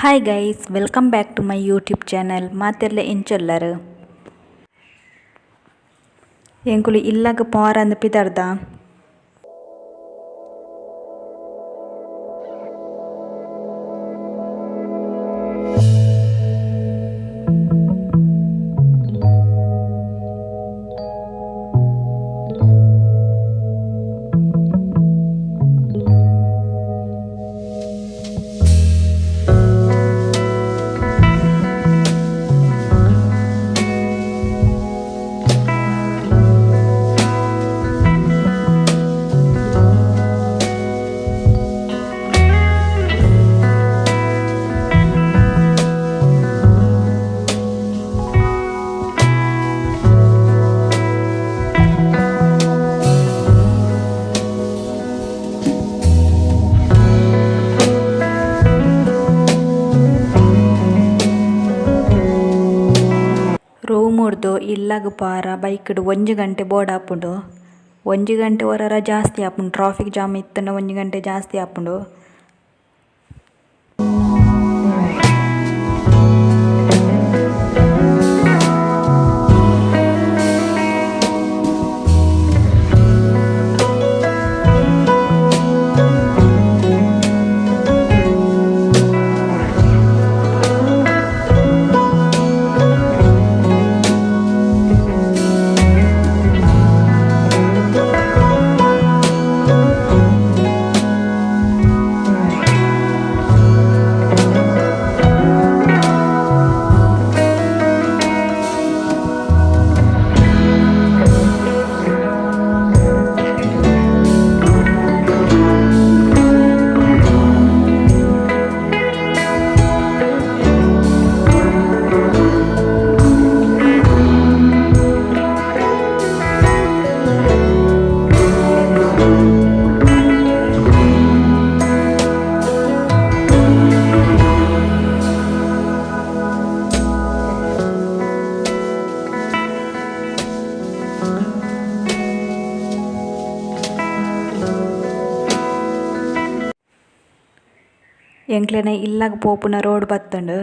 Hi guys, welcome back to my YouTube channel. ಮಾತೆರ್ಲ ಎಂಚೊಲ್ಲರು ಎಂಕುಲು ಇಲ್ಲಗ್ ಪೋರಂದ್ ಪಿದರ್ದ. ರೂಮುರ್ದು ಇಲ್ಲಗ್ ಪೋರ ಬೈಕ್ ಡ್ ಒಂಜಿ ಗಂಟೆ ಬೋಡಾಪುಂಡು. ಒಂಜಿ ಗಂಟೆ ಒರರ ಜಾಸ್ತಿ ಆಪುಂಡು, ಟ್ರಾಫಿಕ್ ಜಾಮ್ ಇತ್ತ್ಂಡ ಒಂಜಿ ಗಂಟೆ ಜಾಸ್ತಿ ಆಪುಂಡು. ಎಂಕ್ಲೆನ ಇಲ್ಲಗ್ ಪೋಪುನ ರೋಡ್ ಬತ್ತುಂಡು.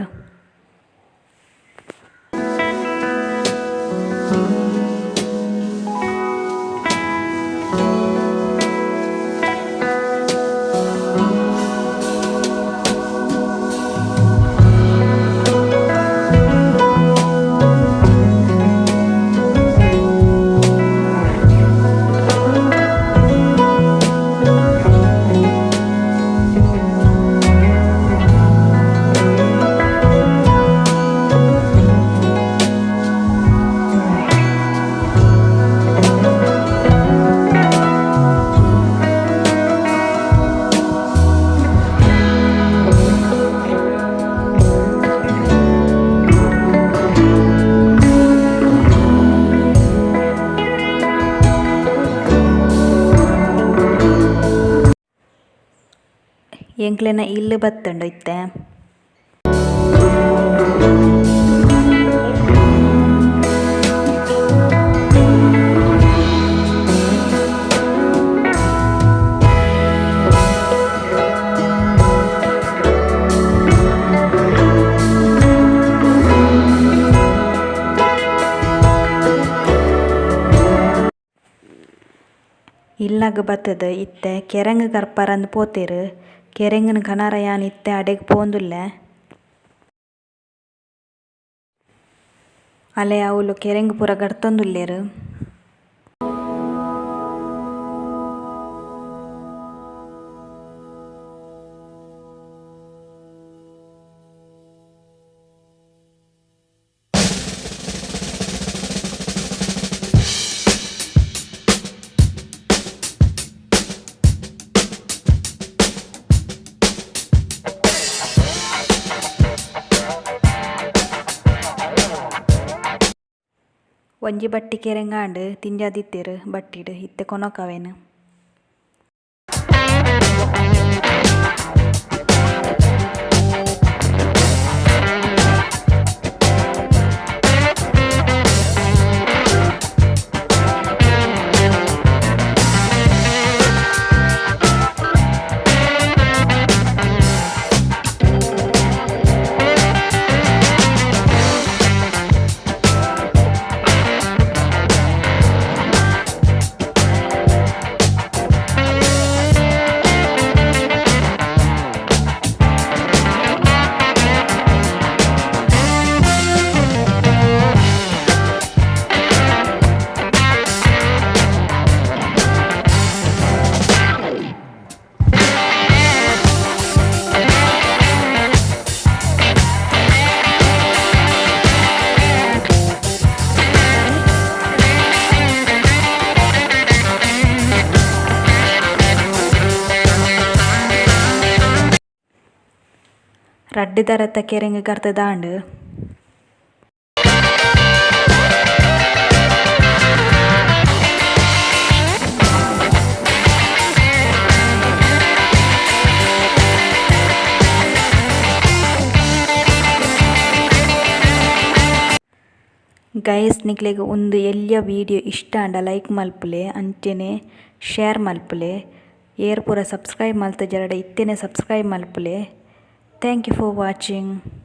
ಎಂಕ್ಲೆನ ಇಲ್ಲ್ ಬತ್ತುಂಡು ಇತ್ತೆ. ಇಲ್ಲಗ್ ಬತ್ತುದು ಇತ್ತೆ ಕೆರೆಂಗ್ ಕರ್ಪರಂದ್ ಪೋತೆರ್. ಕೆರೆಂಗ್‌ನ್ ಕನರ ಯಾನ್ ಇತ್ತೆ ಅಡೆಗ್ ಪೋವೊಂದುಲ್ಲೆ. ಅಲೆ ಅವ್ಲು ಕೆರೆಂಗ್ ಪೂರ ಗರ್ತೊಂದುಲ್ಲೆರ್. ಒಂಜಿ ಬಟ್ಟಿ ಕೆರೆಂಗಾಂಡ್ ತಿಂಜಾದಿತ್ತೆರ್ ಬಟ್ಟಿಡ್ ಇತ್ತೆ ಕೊನೊಕವೇನ್. ರಡ್ಡ್ ತರತ ಕೆರೆಂಗ್ ಕರ್ತದಾಂಡ್. ಗೈಸ್ ನಿಕ್ಲೆಗ್ ಉಂದು ಎಲ್ಯ ವೀಡಿಯೊ ಇಷ್ಟ ಆಂಡ ಲೈಕ್ ಮಲ್ಪುಲೆ ಅಂಚನೆ ಶೇರ್ ಮಲ್ಪುಲೆ ಏರ್ ಪೂರ ಸಬ್ಸ್ಕ್ರೈಬ್ ಮಲ್ತುಜರ್ಡ ಇತ್ತೆನೆ ಸಬ್ಸ್ಕ್ರೈಬ್ ಮಲ್ಪುಲೆ thank you for watching.